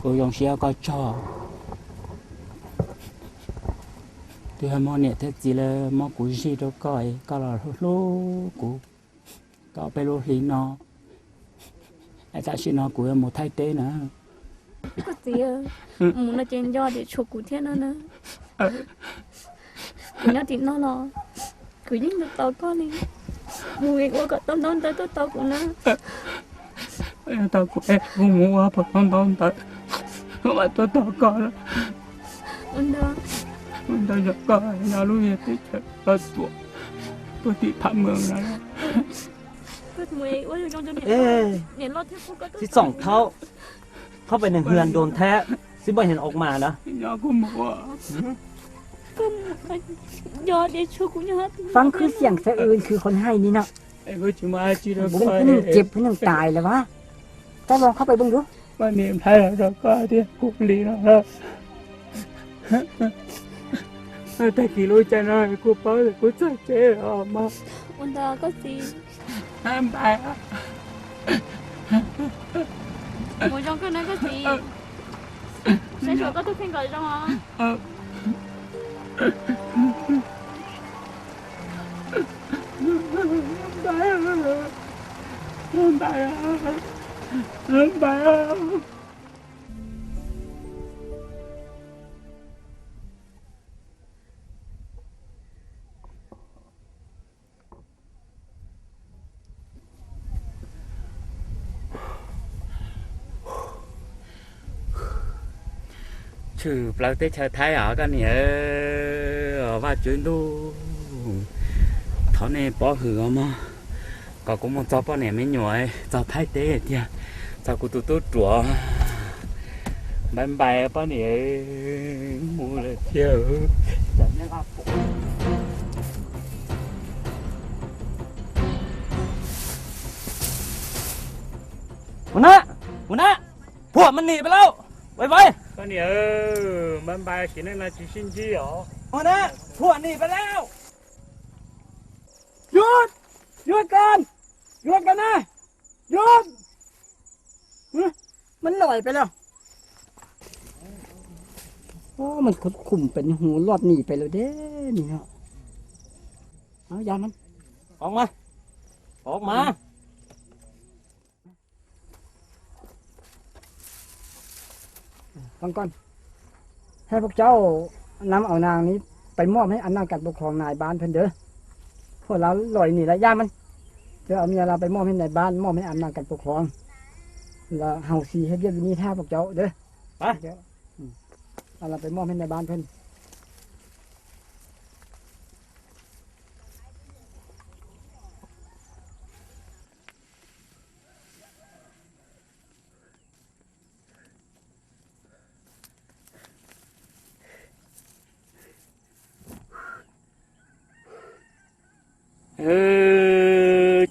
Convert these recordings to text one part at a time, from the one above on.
Kuv zoo siab koj tsaug. Twb yog muaj niam thiab txiv lawv muab kuv zij rau koj, koj los hlub hlub kuv tau peb lub hli no. Es tam sim no kuv yuav mus Thaib teb na. Koj txiv, mus no ces nco tias tshuav kuv thiab no na. Kuv nyob tim no los kuv yeej tos koj li. Mus ua kom tau ntaub ntawv tuaj tos kuv na. Tau kuv es kuv mus ua pom tau ntaub ntawv, kuv mam tuaj tos koj. Ua ntawd, ua ntawd yog koj nyob lub teb chaws Los Tsuas, tuaj tim Phab Mees no. Txiv Txoom Thaub, koj peb neeg hwj nroos thiab, xib npoj heev ok mas na. Faab khwb xiam xav wb khwv qhov hais li no. Kuv neeg cej kuv neeg tais lawm vas. Koj los koj peb peb lug. Poj niam nplhaib los rau koj thiab kuv li no. Tag kis lub caij no kuv paub kuv txog tsev os mog. Ua ntawd koj txiv. Npais. Mus zoo koj na koj txiv. Saib xyuas koj tus kheej kom zoo os. Npais, npais, npais. Tshwm plaws teb chaws Thaib os koj niam. Vajtswv ntuj, thov nej pov hwm os mog, kom kuv mus txog poj niam me nyuam, txog Thaib teb tiag, txog kuv tus tub ruam. Npais npais poj niam, mus lawm tiag. Ua na, ua na, phuam mas nim peb lauj, vais vais. Koj niam, npais npais, kev neej no tsis sib ntsib os. Ua na, phuam nim peb lauj. Yuav, yuav koj, yuav koj na, yuav. Mas loj peb lauj. Mas khum peb hu loj nim peb lauj deb nim no. Yog mas, pov mas, pov mas. Con con, hai phúc cháu nắm ở làng ní, ไปมอบให้อำนาจการปกครองนายบ้านเพิ่นเด้อ พวกเราลอยหนีระยะมัน เดี๋ยวเอาเมียเราไปมอบให้นายบ้าน มอบให้อำนาจการปกครอง แล้วเฮาสิเฮ็ดเวียกอยู่นี่ท่าพวกเจ้าเด้อ ไป เดี๋ยว อืม เอาเราไปมอบให้นายบ้านเพิ่น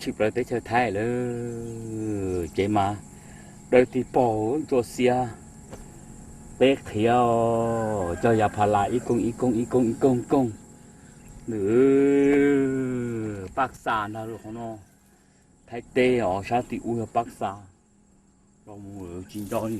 Tshwm plaws teb chaws Thaib lawm, ces mas dawb tig paug ntsuab xiab, peb qhiav cog yav pha las ib koog ib koog ib koog ib koog koog. Nws Paj Xa ntag qhov no, Thaib teb os, sab tim ub yog Paj Xa. Los mus tsis nco li.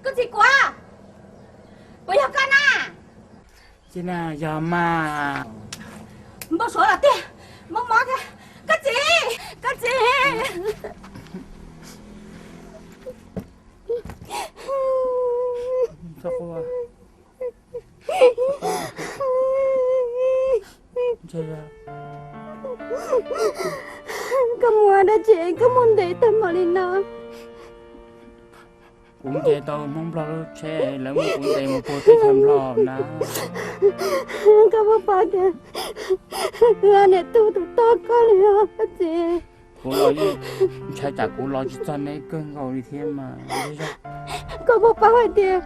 Koj txiv Kuav, puas yog koj na? Txiv na, yog mas. Npau suav los tiag, mob mob thiab. Koj txiv, koj txiv. Koj mus dab tsi koj mus ntev tag npaum li no? Kuv nce tau Hmoob Nplog lub tsheb, lawv muab kuv ntes mus puag teb chaws Nplog na. Koj puas paub tias wb niam tub tus tog koj li os koj txiv? Kuv los yeej ntshai tsam kuv los tsis txog neb kawg nkaus li thiab mas. Koj puas paub hais tias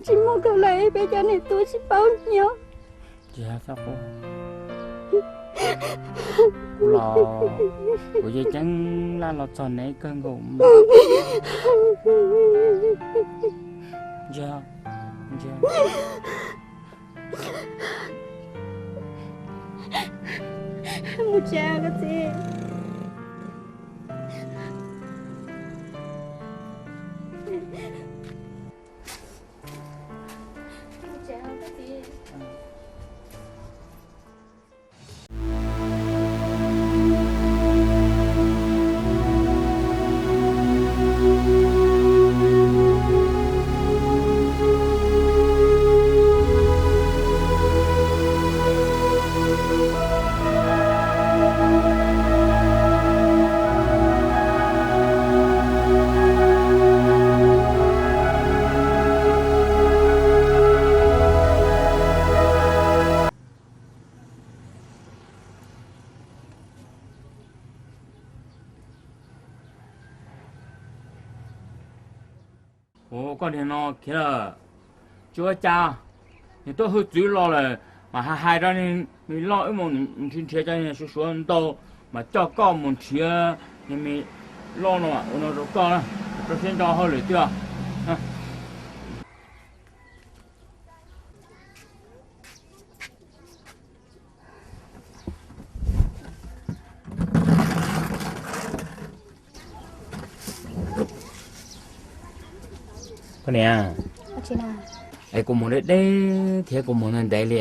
tsis muaj koj lawm peb cov niam tub tsis paub nyob. Tsis yog, kuv los kuv yeej ceeb laj los txog neb kawg nkaus. Ntsia, ntsia. Mus tsev koj txiv. Ua koj niag no khiav lawm, tsis ua cas. Nws tuaj hwj txwv los lawm mas hais hais rau nws loj wb mus nrhiav nrhiav cov niag suav suav ntau mas coj koj mus nrhiav niag me loj no ua no rau koj, rau siab ntso hauj lwm twg. Koj niam, es kuv mus deb deb thiab kuv mus ntev ntev li,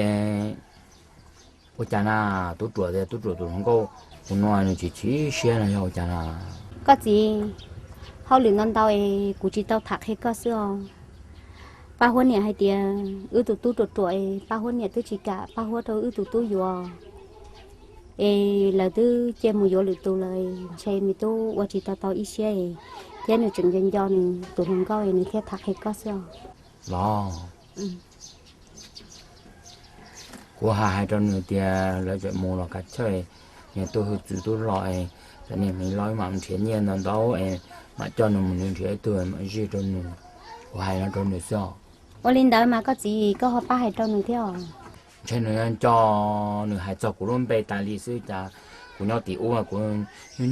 ua cas na? Tub ruam tias tub ruam tus hluas nkauj, kuv nug nws tsis chim siab no yog ua cas na? Koj txiv, hauj lwm ntau ntau es kuv tsis tau tham qhia koj xwb os. Pab huab niam hais tias wb tus tub ruam ruam es pab huab niam twb tsis kam pab huab rau wb tus tub yuav, es lawv twb cia mus yuav lwm tus lawm, ntshe nws twb ua tsis tau tau ib siab es, thiab nws tseem nco nco nws tus hluas nkauj es nws thiaj tham qhia koj xwb os. Los, kuv hais hais rau nws tias lawv tseem mus los kav chawj, niag tuaj hwj txwv tub los es, cov niag me loj mam nrhiav nyiaj ntau ntau es mam coj nws mus nrhiav ib tug mam zij rau nws. Kuv hais no rau nws xwb os. Ua li ntawd mas koj txiv, koj ho pab hais rau nws thiab os. Ntshe nws nco, nws hais txog kuv lub npe tas li xwb cas. Kuv nyob tim ub kuv nyuaj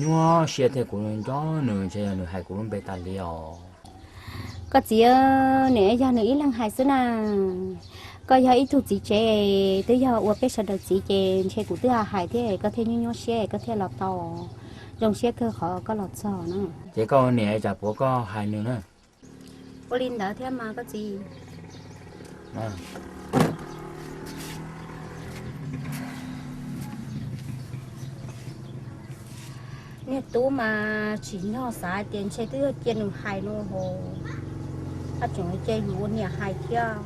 nyuaj siab thiab kuv nco nws, ntshe yog nws hais kuv lub npe tas li os. Koj txiv, nws yog nws ib leeg hais xwb na. Koj yog ib tug txiv tsev, twb yog ua peb sawv daws txiv ces ntshe kuv twb hais thiab koj thiaj nyuaj nyuaj siab koj thiaj los tau. Zoo siab kawg qhov koj los txog na. Ces koj niam tsam puav koj hais nws na. Ua li ntawd thiab mas koj txiv. Niag tub mas tsim nyog xav hais tias ntshe twb yog cia nws hais no hos, haj tseem cia yus ua niam hais thiab.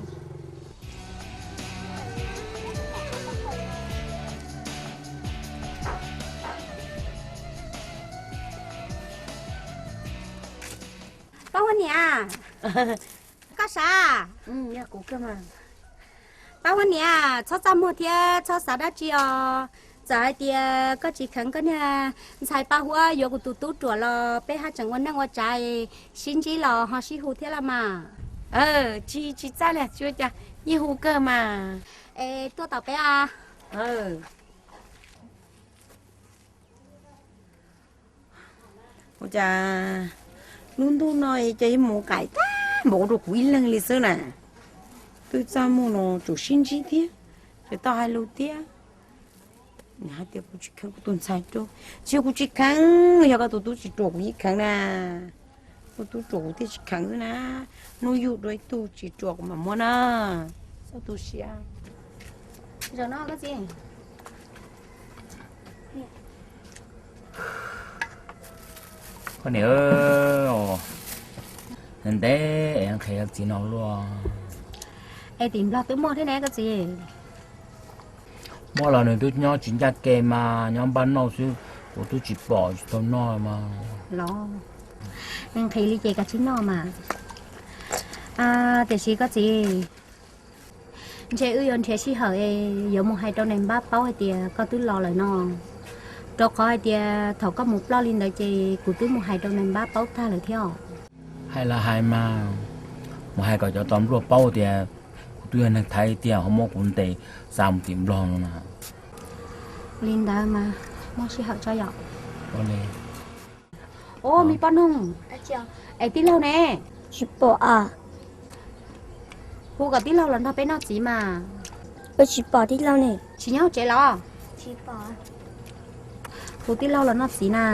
Pab huab niam, koj sav? Pab huab niam, txhob txaj muag thiab txhob xav dab tsi os. Txawm hais tias koj tsis kheev koj niag ntxhais pab huab yuav kuv tus tub ruam los peb haj tseem ua neej ua tsav sib ntsib los ho sib hu thiab los mas. Tsis, tsis txaj li, tsis ua cas, yeej hu kawg mas. Es tuaj tom peb a. Ua cas lub ntuj no cas yeej mus qaim tag npaum rau kuv ib leeg li xwb na. Twb txaj muag no tsuas sib ntsib thiab, ces tau hais lus thiab. Nws hais tias kuv tsis kheev kuv tus ntxhais rau, tsis yog kuv tsis kheev, yog koj tus tub tsis ruam kuv yeej kheev na. Kuv tub ruam kuv thiaj tsis kheev xwb na. Hnub yug dua ib tug tsis ruam kuv mam muab na. Txhob tu siab. Koj niam, ntev es nqhis txiv no luaj. Es tim Nplog twb muaj thiab ne koj txiv. Muaj los nws twb nyob tsis ncaj ke mas nyob npaj noj xwb, kuv twb tsis pom tsis tau noj mas. Los, Nqhis li ces koj tsis noj mas. Tiam sis koj txiv, ntshe wb yuav nrhiav sij hawm es yuav mus hais rau nais npab paub hais tias koj twb los lawm no, rau qhov hais tias thaum koj mus ploj li ntawd ces kuv twb mus hais rau nais npab paub tag lawm thiab. Hais los hais mas, mus hais kom cov tos npluaj paub tias kuv twb yog neeg Thaib tiag ho muab kuv ntes xa mus tim Nplog no na. Li ntawd mas muaj sij hawm tso yom. Ua li. Ua me poj noog, es tij laug ne? Tsis pom. Hu kom tij laug los nrog peb noj txiv mas. Wb tsis pom tij laug ne. Tsis nyob hauv tsev los? Hu tij laug los noj txiv na.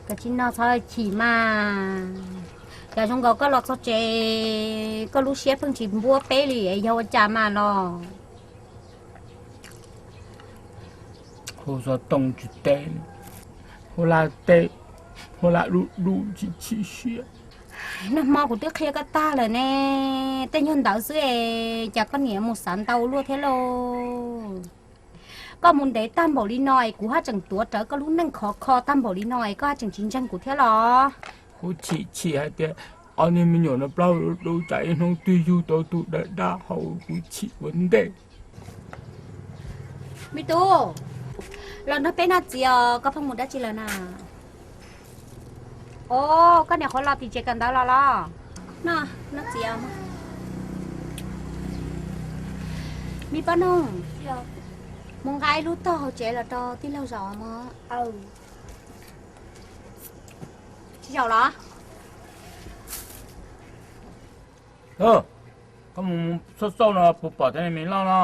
Koj tsis noj txhob chim mas. Cas zoo nkaus koj los txog tsev, koj lub siab pheej tsis npuab peb li es yog ua cas mas los? Hu xov tooj tsis teb, hu laj teb, hu laj dub dub tsis chim siab. Nag hmo kuv twb qhia koj tag lawm ne, tej nyuag ntawd xwb es cas koj niam mus xav ntau luaj thiab lauj. Koj mus ntev tag npaum li no es kuv haj tseem tuav rawv koj lub neej khov kho tag npaum li no es koj haj tseem tsis ntseeg kuv thiab los? Kuv chim chim hais tias ob niag me nyuam no plaub dub tsam ib hnub twg yug tau tus dawb dab hau kuv chim ua ntej. Me tub, los nrog peb noj txiv os, koj pheej mus dab tsi lawm na? Os, koj niam qhuav los tim tsev kawm ntawv los los? Noj, noj txiv os. Me poj noog, mus nqa ib lub tog hauv tsev los rau tij laug zaum mog. Tsis zaum los? Koj mus xauj xauj no puas pom cov me loj no?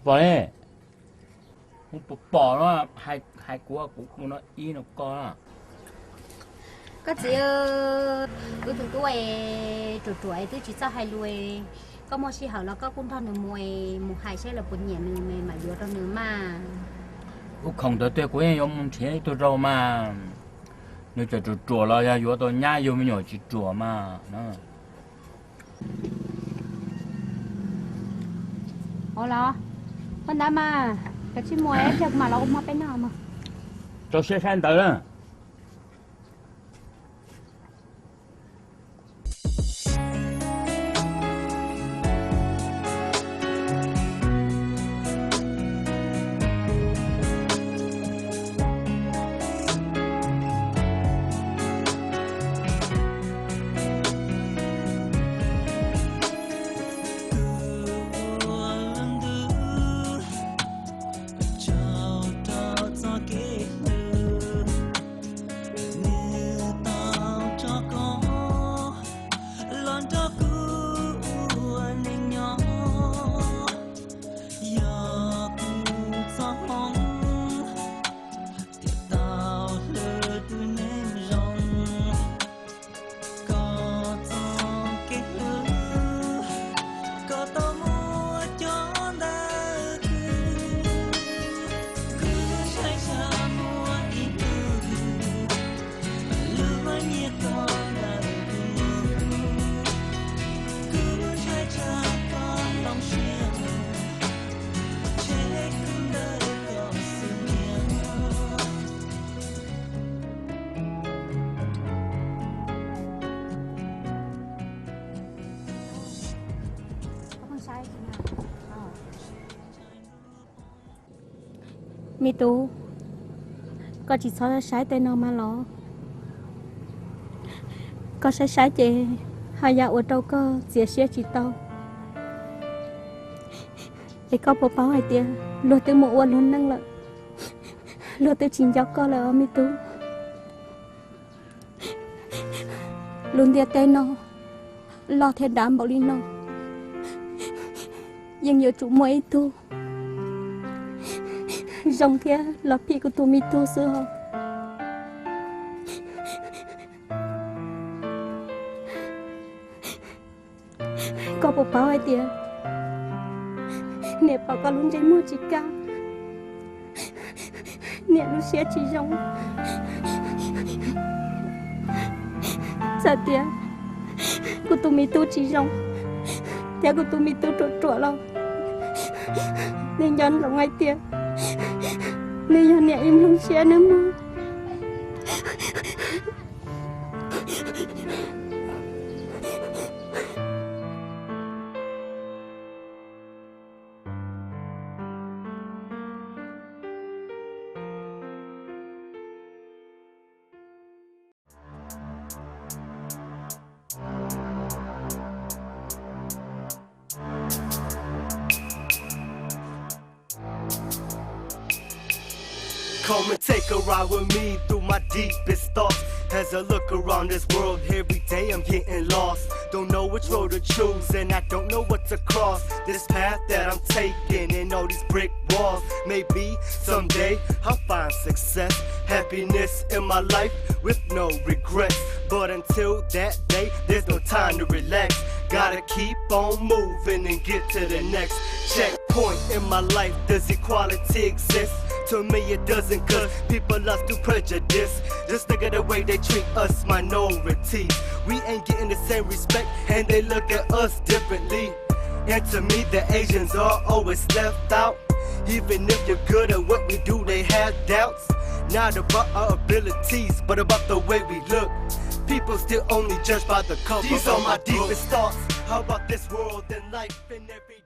Pom ne. Mus pom pom no, hais kuv, kuv mus no ib no koj. Koj txiv, wb tus tub es ruam ruam es twb tsis txawj hais lus, koj muaj sij hawm los koj kuj nrog nws mus es mus hais saib lawv puas nyiam nws mam yuav rau nws mas. Kuv khoom ntawd tiag kuv yeej yuav mus nrhiav ib tug rau mas, nws tseem ruam ruam los yog yuav tau nyab yug me nyuam tsis ruam mas. Ua los, ua ntawd mas, koj tsis mus ib pliag kuv mam los ua hmo peb noj mog. Rau siab saib ntawd na. Nws tau tso koj los nrog kuv ua neej nyob, yog kuv txoj hmoov thiaj tau hlwb tus neeg zoo. Koj txoj kev hlub, koj tau muab coj ntawm kuv. Kuv ntshai tsam muaj ib hnub lub nyiam koj ntawm kuv, kuv ntshai tsam koj hloov siab, ntshe kuv ntawm koj xwb niam. Me tub, koj tsis txhob saib tej no mas los. Koj saib saib ces haj yam ua rau koj txiav siab tsis tau. Es koj puas paub hais tias luag twb mus ua luag neej lawm, luag twb tsis nco koj lawm os me tub. Lub ntiaj teb no loj thiab dav npaum li no, yeej yuav tsum muaj ib tug zoo thiab los phim kuv tus me tub xwb os. Koj puas paub hais tias niam pom koj lub ntsej muag tsis kaj, niam lub siab tsis zoo. Txawm tias kuv tus me tub tsis zoo thiab kuv tus me tub ruam ruam los, niam nco ntsoov hais tias Nws yog niam ib nplooj siab nawb mog. Come and take a ride with me through my deepest thoughts. As I look around this world, every day I'm getting lost. Don't know which road to choose, and I don't know what to cross. This path that I'm taking and all these brick walls. Maybe someday I'll find success, happiness in my life with no regrets. But until that day, there's no time to relax. Gotta keep on moving and get to the next checkpoint in my life. Does equality exist? To me, it doesn't, cause people lost through prejudice. Just look at the way they treat us minorities. We ain't getting the same respect, and they look at us differently. And to me, the Asians are always left out. Even if you're good at what you do, they have doubts. Not about our abilities, but about the way we look. People still only judge by the cover. These are my deepest thoughts. How about this world and life in every